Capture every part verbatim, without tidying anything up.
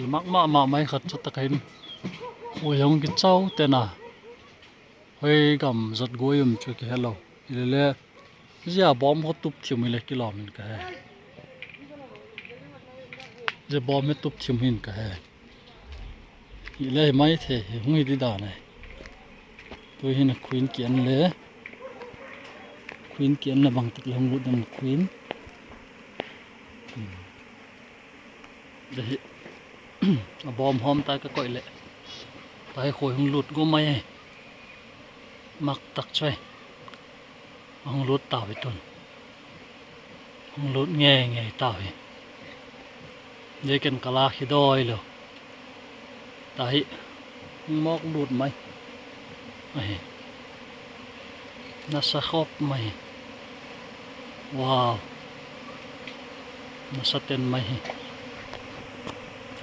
Mak mah mah mai khat chu tak hin. Khuoi hung ki chau te na. Hoi gam zat guoi um chu ki helo. Hi le le. Zia bawm kho tup thim hi le ki lawm in ka he. Zia bawm hi tup thim hin ka he. Hi le hi mai the hi hung hi di dan e. Tu hin a khuin ki en le. Khuin ki en le bang tak le hung lut dem khuin. Hmm. Zia hi. A bawm hawm tai ka koih le. Tai khuoi hung lut guo mai e. Mak tak chu e. Hung lut tau hi tun. Hung lut ngei ngei tau hi. Zia ken ka la khi doi lo. Ta hi. Hung mawk lut mai. A hi. Nasa khop mai. Wow. Nasa ten mai hi.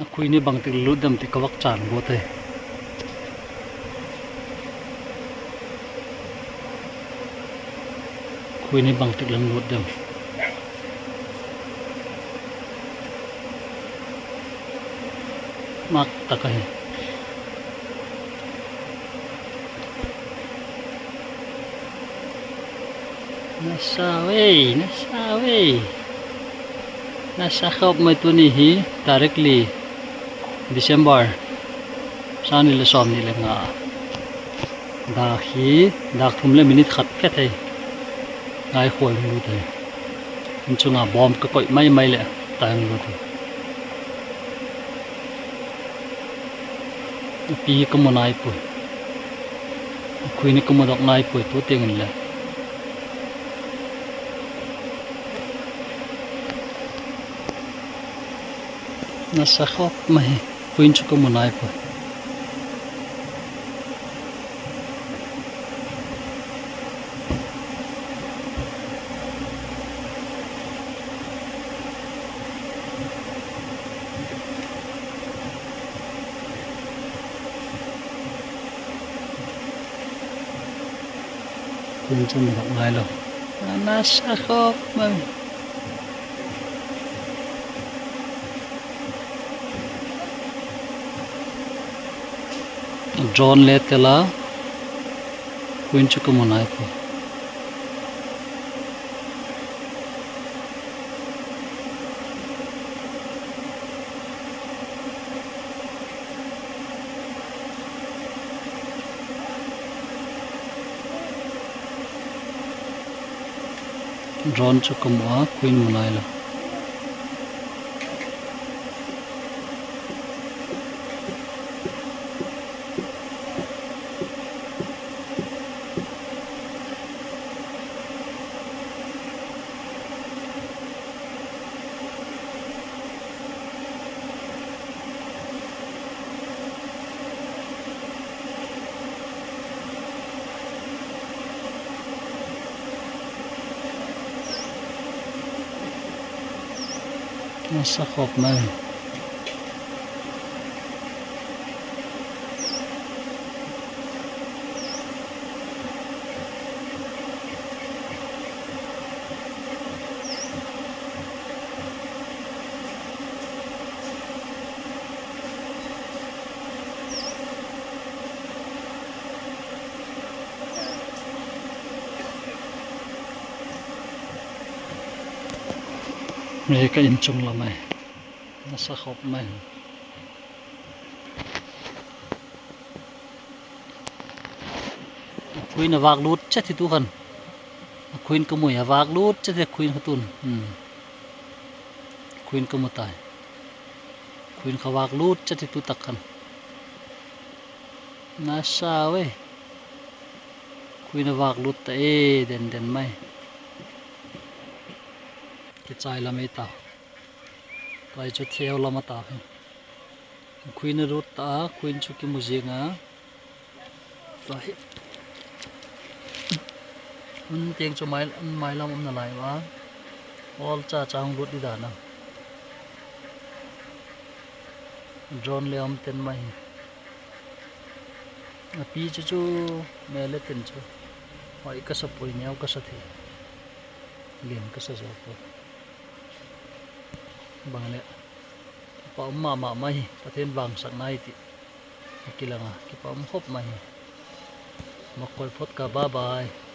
A khuini bang tak le lut dem ti ka vak chan bo te. Khuini bang tak le lut dem. Mak tak a hi. Nasa wei, nasa wei. Nasa khop mai tuni hi, tarik li, December. Sani le sawmni le nga. Dak hi, dak thum le minute khat phet hei. Ngai khuoi hung lut hei. In chunga bawm ka koih mai mai le, tai hung lut hei. A pi ka mu nai pui. A khuini ka mu dawk nai pui tu tieng in le. Nasa khop mai, khuin chu ka mu nai pui. Khuin chu mi dawk ngai lo. A nasa khop mai. Drone le tel a. Khuin chu ka mu nai pui. Drone chu ka mu a, khuin mu nai lo. Nasa khop mai. Hi ka in chung lam a. Nasa khop mai. Khuin a vak lut chet hi tu khan. Khuin ka mu a, vak lut chet hi khuin kha tun. Hmm. Khuin ka mu tai. Khuin kha vak lut chet hi tu tak khan. Nasa wei. Khuin a vak lut ta e, den den mai. Ki chai lam ei ta. Tua chu theu lam a ta hi. Khuin a lut ta, khuin chu ki mu zing a. Tua hi. Hun tieng chu mai, mai lam um na lai a. Awl cha cha hung lut di dan a. Drone le um ten mai. A pi chu chu me le ten chu. Hoi ka sa pui, neu ka sa thei. Lien ka sa zo pui. Bang le. Pa um mama mai, Pathien vângsakna ei tih. A kilang a, kipa um khawp mai. Makawi phawt ka, bye bye.